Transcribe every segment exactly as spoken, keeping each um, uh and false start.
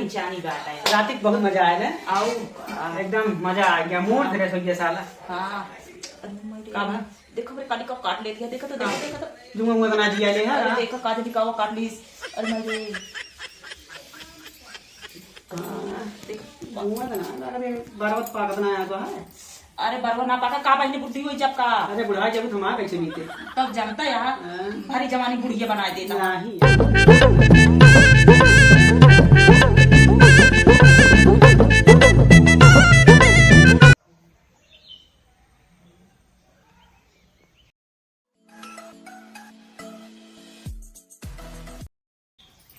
जानी बात है। रात के बहुत मजा आया ना। आओ, आ। एकदम मजा आ गया, मूड हाँ। फ्रेश हो गया साला। हाँ। अरे मम्मी, का भा? देखो मेरे काली कब काट लेती है, देखो तो, देखो, हाँ। देखो तो। जुआ मुआ बना दिया ले, हाँ। अरे देखो काजली कावा काट लीस। अरे मम्मी। हाँ, देखो। जुआ बना, अरे बरबत पाकत ना आया तो है। अरे बरवा ना पाका का बहिनी बुढ़ी होई जब का। अरे बुढ़ा जब थमा कैसे मीते। तब जनता यहाँ हाँ। भरी जवानी बुढ़िया बनाए देता। नहीं।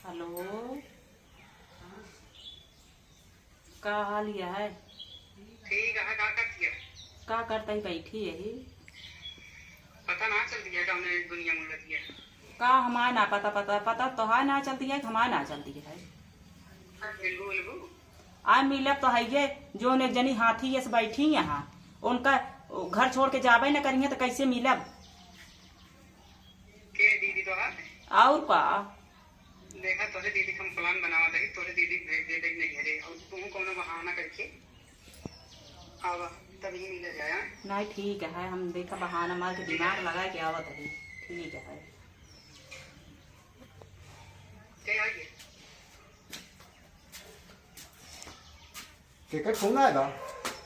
हेलो, का हाल यह है? ठीक है, का करती है? का करता ही, बैठी यही। पता ना चलती है कौन दुनिया में रहती है। का हमारे ना पता, पता, पता तो है ना चलती है, हमारे ना चलती है। हाँ, मिलबू, मिलबू। आ मिलब तो है ये, जो एक जनी हाथी ये से बैठी यहाँ, उनका घर छोड़ के जाबे न करिए तो कैसे मिलब? के दीदी तो है? और का? देखा, तोरे दीदी के हम प्लान बनावत हई, तोरे दीदी भेज देते ही नहीं हरे, और तू कौनो बहाना करके आवा, तब ही मिला जाए, हाँ? नहीं, ठीक है, हम देखा बहाना मार के दिमाग लगा के आवत हई। ठीक है। के आई है? केकर फोन आए बा?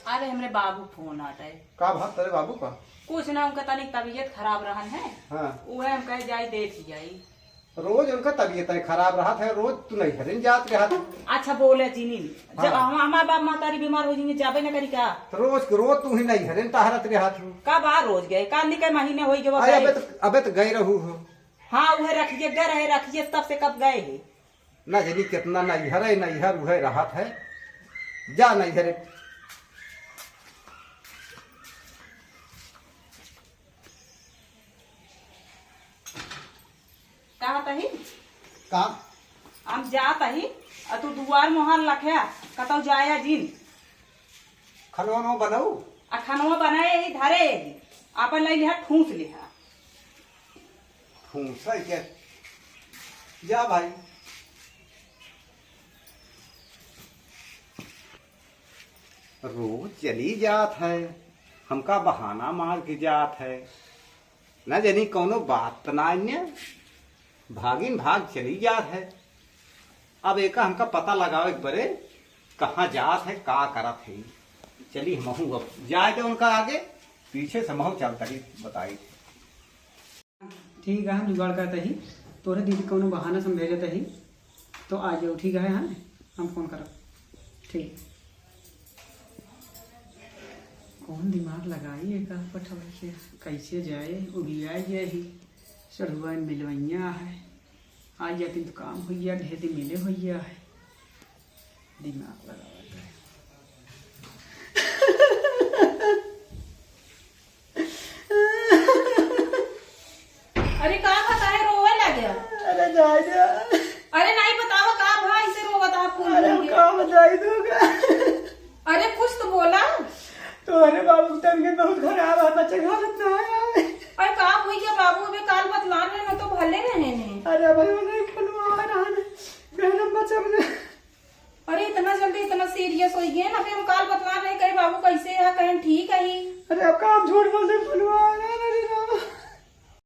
अरे, हमरे बाबू फोन आटे। का बात तेरे बाबू का? कुछ ना, उनका तनिक तबीयत खराब रहन है। हाँ। उहे हम कहे जाई देख जाई। रोज उनका तबीयत है खराब रहत है, रोज तू नैहरे जात रहत। अच्छा बोले जिनी, जब हाँ। हम, हमार बाप महतारी बीमार हो जिनी, जाबे ना करी का? तो रोज के रोज तू ही नैहरे टहरत रहत हो। कब आ रोज गए? का निके महीने होई गए अरे अबे भाई। तो, अबे तो गए रहू हो। हाँ, उहे रखिए, गए रहे रखिए, तब से कब गए है? ना जानी कितना नैहर है, नैहर उहे रहत है। जा नैहरे। का तही? का? हम जात ही, आ तू दुआर मोहार लख्या, कतौ जाया जिन। खनवा नौ बनाऊ? आ खनवा बनाए ही धरे ही, आपन लई लिहा, ठूस लिहा। ठूस है क्या? जा भाई। रोज चली जात है, हमका बहाना मार के जात है, न जानी कौनो बात त ना अन्य, भागिन भाग चली जात है। अब एका हमका पता लगावे के परे, कहाँ जात है, का करत है। चली हमहू अब जाए दे उनका आगे, पीछे से हमहू चलत ही बताई। ठीक है, हम जुगाड़ करत ही, तोरे दीदी कौनो बहाना से हम भेजत ही, तो आ जाओ, ठीक है, हाँ, हम फोन करब, ठीक। कौन दिमाग लगाई एका पठवा के, कैसे जाए, उबिया जाए ही, चढ़ुआ मिलवैया है, आ जाती तो काम होइया, ढेर दिन मिले होइया है, दिमाग लगावा जाए। अरे का बा, काहे रोवे लगे? अरे जाए दे। अरे नहीं बतावा का भा, ऐसे रोवत आप फूल अरे हम के। का बताई तू का? अरे कुछ तो बोला। तोहरे बाबू की तबीयत बहुत खराब है, बच्चे घर में ना आए। अरे का हुई क्या बाबू, अबे काल बतला रहे ना तो भले रहे ने। अरे भाई वो नहीं फुलवा रहा ने। गहनम बच्चा बने। अरे इतना जल्दी इतना सीरियस हो गए ना, फिर हम काल बतला रहे, कहे बाबू कैसे है, कहे ठीक है ही। अरे अब का हम झूठ बोल दे फुलवा रहा ने रे बाबा।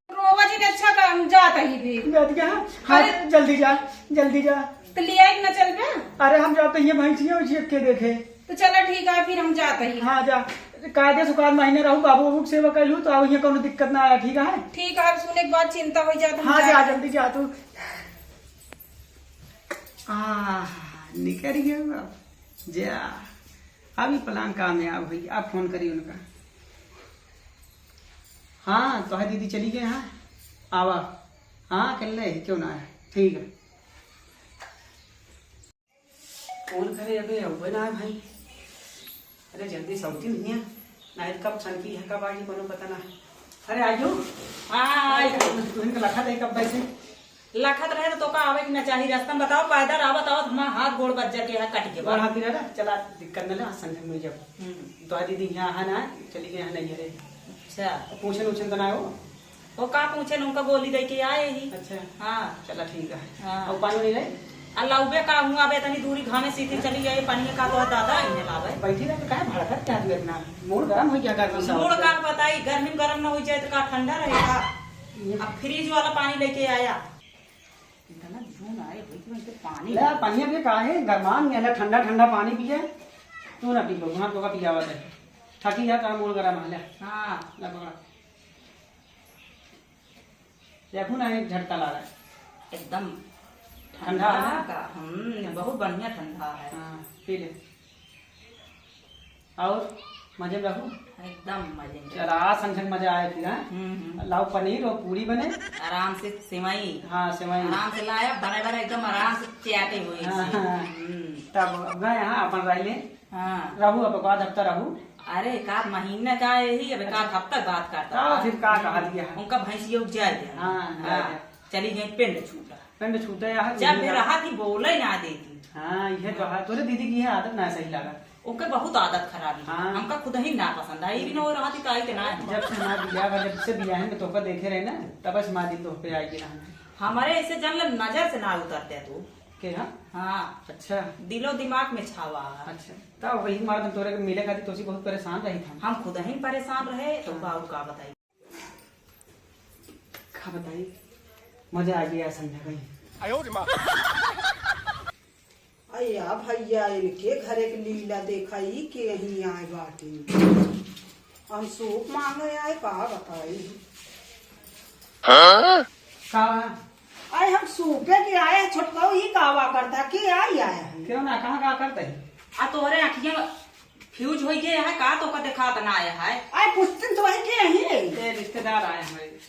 रोवा जी ने अच्छा काम जात ही भी। बैठ गया? हाँ, अरे जल्दी जा, जल्दी जा। तो ले आई ना चल बे। अरे हम जाते हैं भैंसिया उसिया के देखे। तो चला ठीक है, फिर हम जाते ही। हाँ जा, कायदे से काल महीने रहू, बाबू बाबू के सेवा कर लू, तो आओ ये कोनो दिक्कत ना आया, ठीक है? ठीक है, अब सुने के बाद चिंता हो जात, हम हाँ जा, जाते हैं। जल्दी जा तू। आ, निकल गया बाबू। जा, अभी प्लान कामयाब हुई, अब फोन करी उनका। हाँ, तो है दीदी चली गए, हाँ, आवा। हाँ, कर ले, क्यों ना है, ठीक है। फोन करे, अबे अबे ना है भाई। अरे जल्दी सौती हुई है, नहीं तो कब छनकी है, कब आई, कोनो पता ना है। अरे आजू। हाँ, आई। तुम तो लखा दे कब बैठे? लखत रहे तो का आवे के ना चाही, रास्ता में बताओ, पैदल आवत आवत हमार हाथ गोड़ बज्जर के यहाँ कट गया। गोड़ हाथ गिरा ना, चला दिक्कत न ले, आज संझा मिल जाओ। हम्म। तो दीदी यहाँ है ना, चली गई है नहीं रे। अच्छा। तो पूछन उछन तो ना हो? वो का पूछन, उनका गोली दे के आए ही। अच्छा। हाँ। चला ठीक है। हाँ। और पानी नहीं रहे? आ लउबे का हुआ, अबे तनी दूरी घामे सीधी चली जाए, पानी का तो दादा इन्हें लावे। बैठी रह तो काहे भड़कत क्या तू इतना? मूड गरम हो गया गर्मी से। मूड का बताई, गर्मी में गरम ना हो जाए तो का ठंडा रहेगा? ये अब फ्रिज वाला पानी लेके आया। इतना जून आए भाई, तुम इनके पानी ले, पानी अभी का है, गरमान में है, ठंडा ठंडा पानी पिए। तू ना पी लो, वहाँ तो का पियावत है। थकी जा, का मूड गरम है, ले। हाँ। ले पकड़ा। देखो ना, एक झटका ला रहा है। एकदम ठंडा ठंडा है। का, हम्म, बहुत बढ़िया ठंडा है। हाँ, पी ले। और मजे में रहू? एकदम मजे में। चला, आज संझक मजा आए फिर, हाँ? हम्म, हम्म। लाओ पनीर और पूरी बने। आराम से सेवई। हाँ, सेवई। आराम से लाया, बने बने एकदम आराम से चियाते हुए हाँ, इसे। हाँ। हम्म। तब गए यहाँ अपन रह ले। हाँ। रहू, अब एक आध हफ्ता रहू। अरे, एक आध महीना का यही, अब एक आध अच्छा। हफ्ता बात करता। हाँ, फिर का कहा दिया है? उनका भैंसिया उपजाए दे। हाँ, हाँ। जाए दे। चली गई पिंड छूटा। पिंड छूटा है, जब भी रहा थी, बोले ना देती। हाँ, ये तो है। तोरे दीदी की ये आदत ना सही लगा। ओके बहुत आदत खराब है। हाँ। हमका खुद ही ना पसंद है। ये भी ना हो रहा थी, काहे के ना है। जब से हमारा बियाह बा, जब से बियाह में तोहका देखे रहे ना, तब से हमारी तोह पे आई रहा। हमारे ऐसे जन नजर से ना उतरते तू। के हाँ? हाँ। अच्छा। दिलो दिमाग में छावा है। अच्छा। तब वही मार तोरे के मिले खातिर तोसी बहुत परेशान रही था। हम खुद ही परेशान रहे, तो हाँ। का और का बताई? का बताई? मजा आ गया संध्या कहीं। अय्या भैया, इनके घरे के लीला देखा, ई के यहीं आए बाटी। हम सूप मांगे आए, का बताई? हाँ? का? अरे हम सूपे के आए, छोटकाऊ, ई का वा करता? के आई आया है? क्यों ना, कहाँ का करता है? आ तोहरे अखिया फ्यूज होई गया है का? तो का देखात ना आया है। आए पूछते तो वही के यहीं है। ए, रिश्तेदार आए हमारे।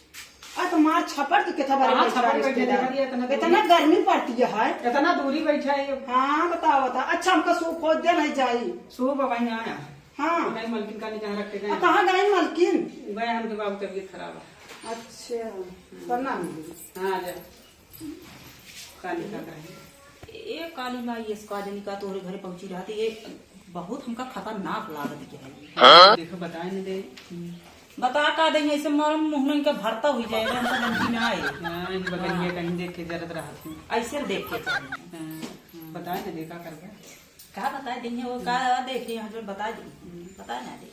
आ तो मार छपड़ के कितना बार कहाँ बैठा छपड़ के रिश्तेदार? देखा दिया इतना दूर? इतना गर्मी पड़ती है। इतना दूरी बैठा है। हाँ, बताओ, बताओ। अच्छा, हमका सूप खोज दे, नहीं जाई। सूप अब वहीं आया। हाँ। तो नहीं, मलकिन का नहीं कहाँ रख के गए। आ, कहाँ गए मलकिन? गए, हमके बाबू तबीयत खराब है। अच्छा, प्रणाम। हाँ, जा। काली का कहे? ए काली माई, ये का जनी का तोहरे घरे पहुंची रहती, ये बहुत हमका खतरनाक लागत है। हाँ? देखो, बताए न दे। बता का दे, ऐसे मालूम मुंह में इनका भरता हुई जाएगा, हमका गलती ना आए। हाँ, ये बगलिया हाँ। कहीं देख के जरत रहत हूँ। ऐसे देख के चल। हाँ, बताए न दे, का करबे? का बताए देंगे, वो का देखे, हम जो बता दे, बता ना दे।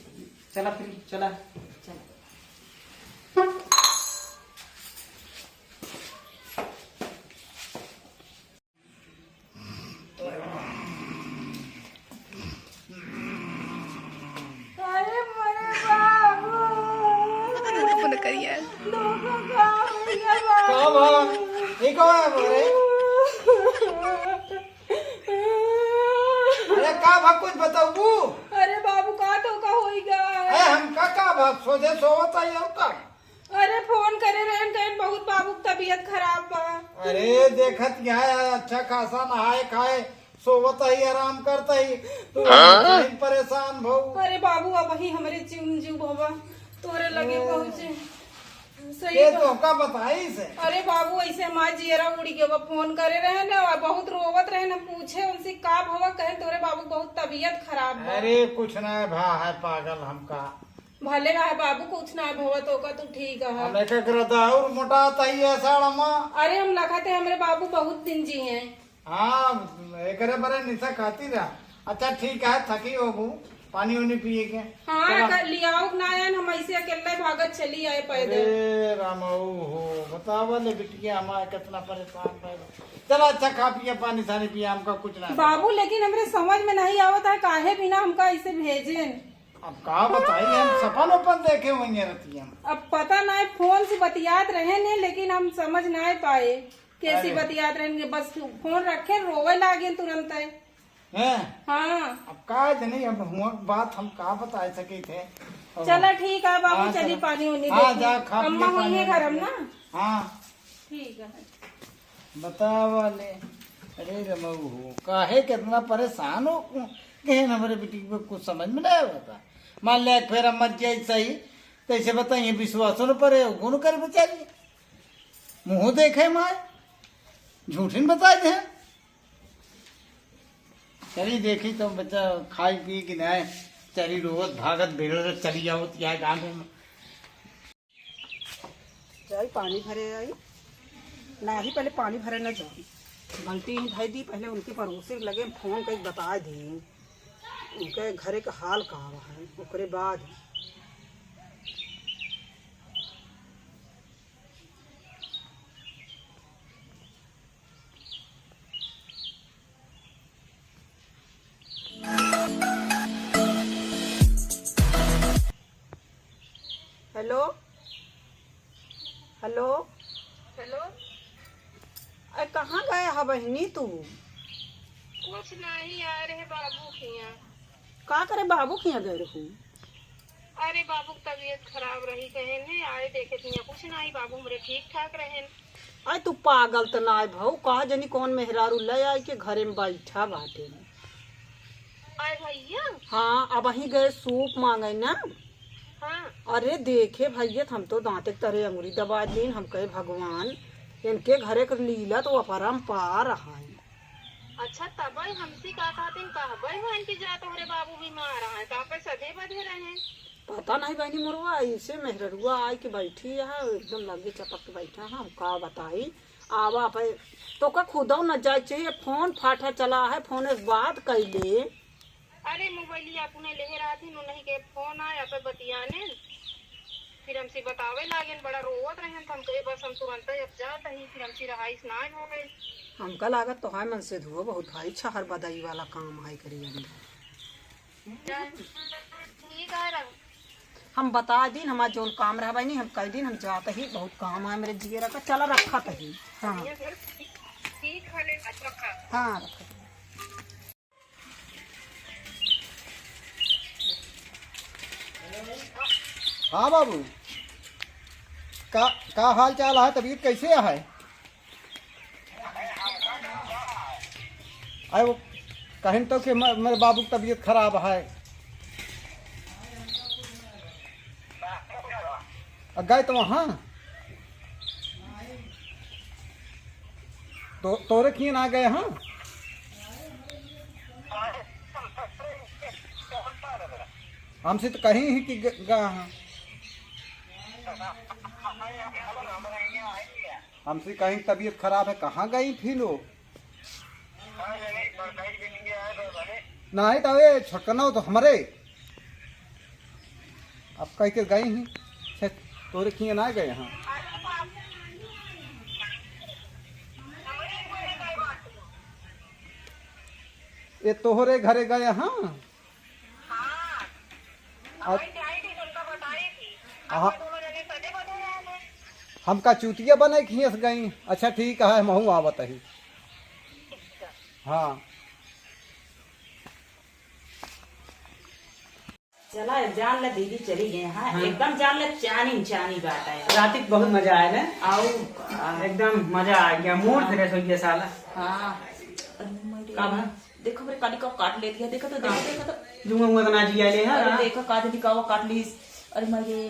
चला फिर, चला। चला। अरे मोरे बाबू। फोन करिया। लोगों का हो गया बाबू। का बा? ये कौन है रे? अरे का बा, कुछ बताऊ? अरे बाबू, का तो का होई गा? अरे हमका का बा, सोझे सोवत आई और का? अरे फोन करे रहन, कहन बहुत बाबू की तबीयत खराब बा। अरे देखत क्या है, अच्छा खासा नहाए खाए, सोवत ही, आराम करत ही, तू हाँ? सही परेशान भऊ। अरे बाबू, अब ही हमरे जीव में जीव भवा तोरे लगे ए। पहुँचे। सही ये बा। तो का बताई से? अरे बाबू, ऐसे हमार जियरा उड़ी गवा, फोन करे रहे ना, बहुत रोवत रहे ना, पूछे उनसे का भवा, कहे तोरे बाबू बहुत तबीयत खराब बा। अरे कुछ ना है भा, है पागल हमका। भले रहे बाबू, कुछ ना भवा, तो का तू ठीक है। हम एक एक रदा और मोटात ही है साड़ा माँ। अरे हम लखत है हमरे बाबू बहुत दिन जिए हैं। हाँ, एकरे बरे निशा खाती रहा। अच्छा ठीक है, थकी होबू, पानी उनी पिए के। हाँ, चला। कर लियाओ ना यार, हम ऐसे अकेले भागत चली आए पैदल। अरे रामा, ओ हो, बतावा ले बिटिया, हमारे कितना परेशान भइल। चला अच्छा खा पिए, पानी सानी पिए, हमका कुछ ना। बाबू, लेकिन हमरे समझ में नहीं आवत है, काहे बिना हमका ऐसे भेजेन? अब का बताई, हम सपन ओपन देखे हुए हैं रतिया में। अब पता ना है, फोन से बतियात रहे ने, लेकिन हम समझ ना पाए कैसे अरे। बतियात रहेंगे। बस फोन रखे, रोवे लागे तुरंत है। हैं? हाँ। अब का जनी, अब हुआ बात हम का बताए सके थे। अब चला ठीक है बाबू, हाँ, चली चला। पानी उनी हाँ, देखी। जा, खा अम्मा पिया हुई पानी है घर में उनी। ना? हाँ। ठीक है। बतावा ले। अरे रमऊ हो, काहे कितना परेशान हो? कहे न हमरे बेटी को कुछ समझ में नहीं होता। मान ले एक फेरा मर जाए सही, तैसे बताइए, विश्वासो न परे, गुण कर बेचारी। मुँह देखे माय, झूठिन बताए दे। चली देखी तो बच्चा खाई पी कि नहीं, चली रोवत भागत बेगड़ चली जाओ, क्या गाँव में। जाई पानी भरे आई। नाही, पहले पानी भरे ना जाई। गलती ही धई दी, पहले उनके पड़ोसी के लगे फोन कइके बताइ दी, उनके घरे का हाल का है, ओकरे बाद। हेलो, हेलो। हेलो। अरे, कहाँ गए हा बहिनी तू? कुछ नाहीं, आए रहे बाबू किहाँ। का करे बाबू किहाँ गए रहू? अरे, बाबू की तबीयत खराब रही, कहे ने आए देखे किहाँ। कुछ नाहीं, बाबू हमरे ठीक ठाक रहेन। अरे, तू पागल त नाहीं भऊ, का जनी कौन मेहरारू ले आइ के घरे में बैठा बाटे। अरे भइया। हाँ, अबहीं गए सूप माँगे ना। हाँ। अरे देखे भइया, हम तो दाँते के तरे अंगुरी दबाइ दीन, हम कहे भगवान, इनके घरे के लीला तो अपरंपार है। अच्छा, तबइ हमसे का कहतिन, कहबइ हो इनकी जा तोहरे बाबू बीमार हैं, तो आपे सधे बधे रहे। पता नहीं बहिनी मोरवा, ऐसे मेहररुआ आइ के बैठी है, एकदम लगे चपक के बैठा है, हम का बताई। आवा पे तोका खुदौ न जाए चाहिए, फोन फाटा चला है, फोन से बात कैले। अरे मोबाइलिया अपने लेहे रहथिन, उन्हीं के फोन आए, आपे बतियाने, फिर हमसे बतावे लागेन, बड़ा रोवत रहेन, तो हम कहे बस हम तुरंत अब जात ही, फिर हमसे रहाइश ना हो गई। हमका लागत तो है मन से धुओ बहुत भाई छहर बदई वाला काम है करी अंदर। ठीक है रंग। हम बता दीन, हमार जौन काम रहा बहिनी, हम कह दीन, हम जात ही, बहुत काम है मेरे जिगेरा का, चला रखत ही। हाँ। ठीक है, ले, अच्छा रखा। हाँ, रखत ही। हाँ बाबू, का, का हाल चाल है? तबीयत कैसे है? अरे वो कहिन तो कि म-, मेरे बाबू की तबीयत खराब है। अ, गए तो वहाँ तो, तोरे किए ना गए, हाँ? हमसे तो कहीं ही कि ग-, गए, हाँ। हमसे कहीं तबीयत खराब है, कहाँ गई फिर वो? नहीं तो ये छोटकना तो हमरे अब कह के गई ही, से तोरे किए ना गए, हाँ। ये तोहरे घरे गए, हाँ। हाँ। अब वही जाई थी, तुमका बताई थी। हाँ। आप दोनों जने सजे बजे रहे थे। हमका चूतिया बने खींच गई। अच्छा ठीक है, महू आवत ही। हाँ। चला, जान ले दीदी चली गए, हाँ, हाँ। एकदम जान ले चानी चानी बात है। रात के बहुत मजा आया ना। आऊ का। एकदम मजा आ गया, मूड फ्रेश हो गया साला। हाँ। अरे मम्मा रे। का भा? देखो, मेरे काली का काट ले दिया, देखो तो, देखो, हाँ। देखो तो। जुआ उआ बना दिया ले, हाँ, अरे हाँ। देखो, काजली का वो काट लीस। अरे माँ ये।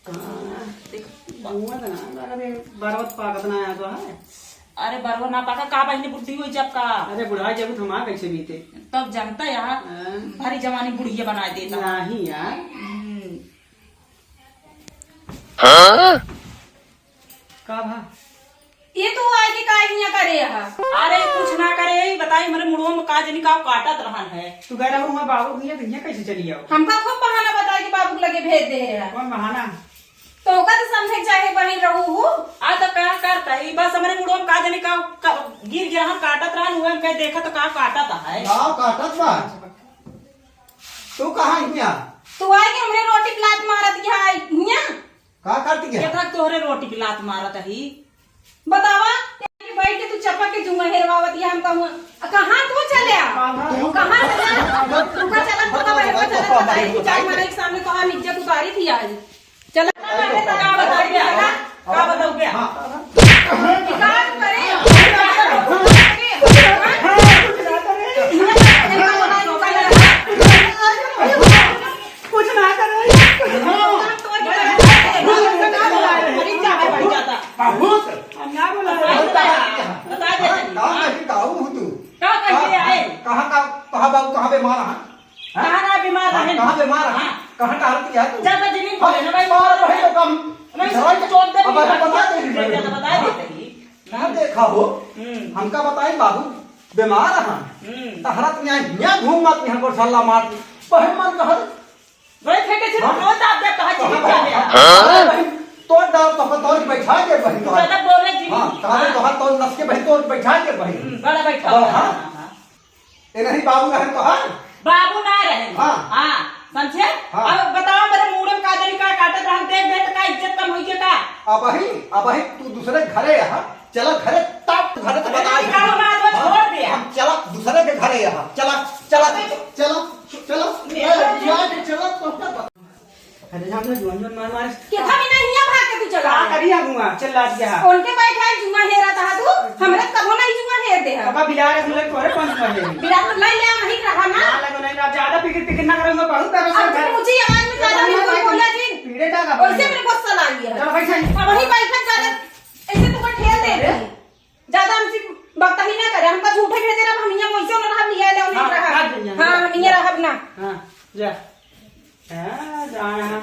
कहाँ? देखो। जुआ बना, अरे, बरवत पाकत ना आया तो है। अरे, बरवा ना पाका, का बहिनी बुढ़ी हुई जब का? अरे, बुढ़ा जब तो हमारा कैसे बीते? तब जनता यार, हाँ। भरी जवानी बुढ़िया बना देता। नहीं यार। हम्म। हाँ? का भा? ये तू आए के का हियां करे हा? अरे कुछ ना करे, ई बताई हमरे मुड़वा में का जनी का काटत रहन है। तू गए रहू वहाँ बाबू के हियां, तो हियां कैसे चली आओ? हमका खूब बहाना बताई कि बाबू के लगे भेज दे रहा। कौन बहाना? तो ओका तो समझे के चाहे बहिन रहू हु। आ तो का करता ही, बस हमरे मुड़वा में का जनी का, का गिर गया हम काटत रहन, उहे हम कहे देखा तो का काटत है। का काटत बा? तू कहाँ हियां? तू आए के हमरे रोटी पे लात मारत के आई हियां? का करती है? केतना तोहरे रोटी के लात मारत ही? बतावा, कि बैठ के तू चपक के जुआ हेरवावत, ये हम कहूँ, आ, कहाँ तू चले आ? कहाँ? कहाँ चले आ? तू का चला, तू का बहन का चला, पता है, तू चाय मारे के सामने तो हम इज्जत उतारी थी आज। चला, का बताऊ बे, का? का बताऊ बे? हाँ। कि का करे? कुछ ना करे। बहुत। हम ना बोला। बता दे। हाँ, कहाँ नहीं गाऊ हूँ तू? का करके आए? कहाँ का, कहाँ बाबू, कहाँ बीमार है? हाँ? कहाँ ना बीमार हाँ, रहे? कहाँ बीमार है? हाँ। कहाँ टहलती है तू? ज्यादा जिनिस बोले ना भाई। और वही तो कम। नहीं, दवाई तो चोट दे अब दी। बता दे दी। ज्यादा बता देते ही। कहाँ देखा हो? हम्म। हमका बताई बाबू, बीमार है। हम्म। तहरा तो यहाँ, यहाँ घूम मत, यहाँ पर सल्ला मार। पहन मन कहल। वही फेंके से हाँ। रोज आप देख कहाँ कहाँ चीज भाई? जाने हैं। हाँ। अरे भाई, तोड़ डाल तो, तोड़ बैठा दे भाई, तोड़। ज्यादा बोले जी। हाँ, कहाँ हाँ। तो, तोड़ नस के भाई, तोड़ बैठा दे भाई। हम्म, बड़ा बैठा अब हुआ हाँ। है, हाँ, हाँ। ए नहीं, बाबू रहे तो हाँ। बाबू ना रहे। हाँ। हाँ, समझे? हाँ। अब बताओ, मेरे मूड़े में का जनी का काटत रहन, देख, देख, का इज्जत कम होई के का? अबही, अबही तू दूसरे घरे यहाँ, चला घरे, तब घरे तो अरे, बताई। निकालो ना, तो हाँ, छोड़ दे। हम चला दूसरे के घरे यहाँ, चला, चला, चला, चला। ले, ए, ले, यार, ले। चला, तो क्या बता- अरे, हम लोग जोन जोन मार मार। के था बिना हिया भाग के तू चला। का करी हम हुआ, चल लाज के हाथ। उनके बैठा है जुआ हेरा था तू, हमरे कबो नहीं जुआ हेर दे है। बाबा बिलार है, हम लोग तोरे कौन जुआ हेर? बिलार तो लाई ले, वहीं रहा ना। ना लगो नहीं रहा, ज्यादा पिकिर पिकिर ना करूंगा, बहुत तरह से अब घर। ऊंची आवाज में ज्यादा बिल्कुल बोला जी। पीड़े का का वैसे मेरे गुस्सा ला गया है। चलो भाई साहब। अब वहीं बैठा ज्यादा, ऐसे तुमको ठेल दे रही। ज्यादा हमसे बकताही ना करे, हमका झूठे भेजे रहा, हम यहाँ वैसे ना रहा, हम यहाँ ले, हाँ, रहा। हाँ, हम यहाँ रहब ना। हाँ, जा। हाँ, जा यहाँ।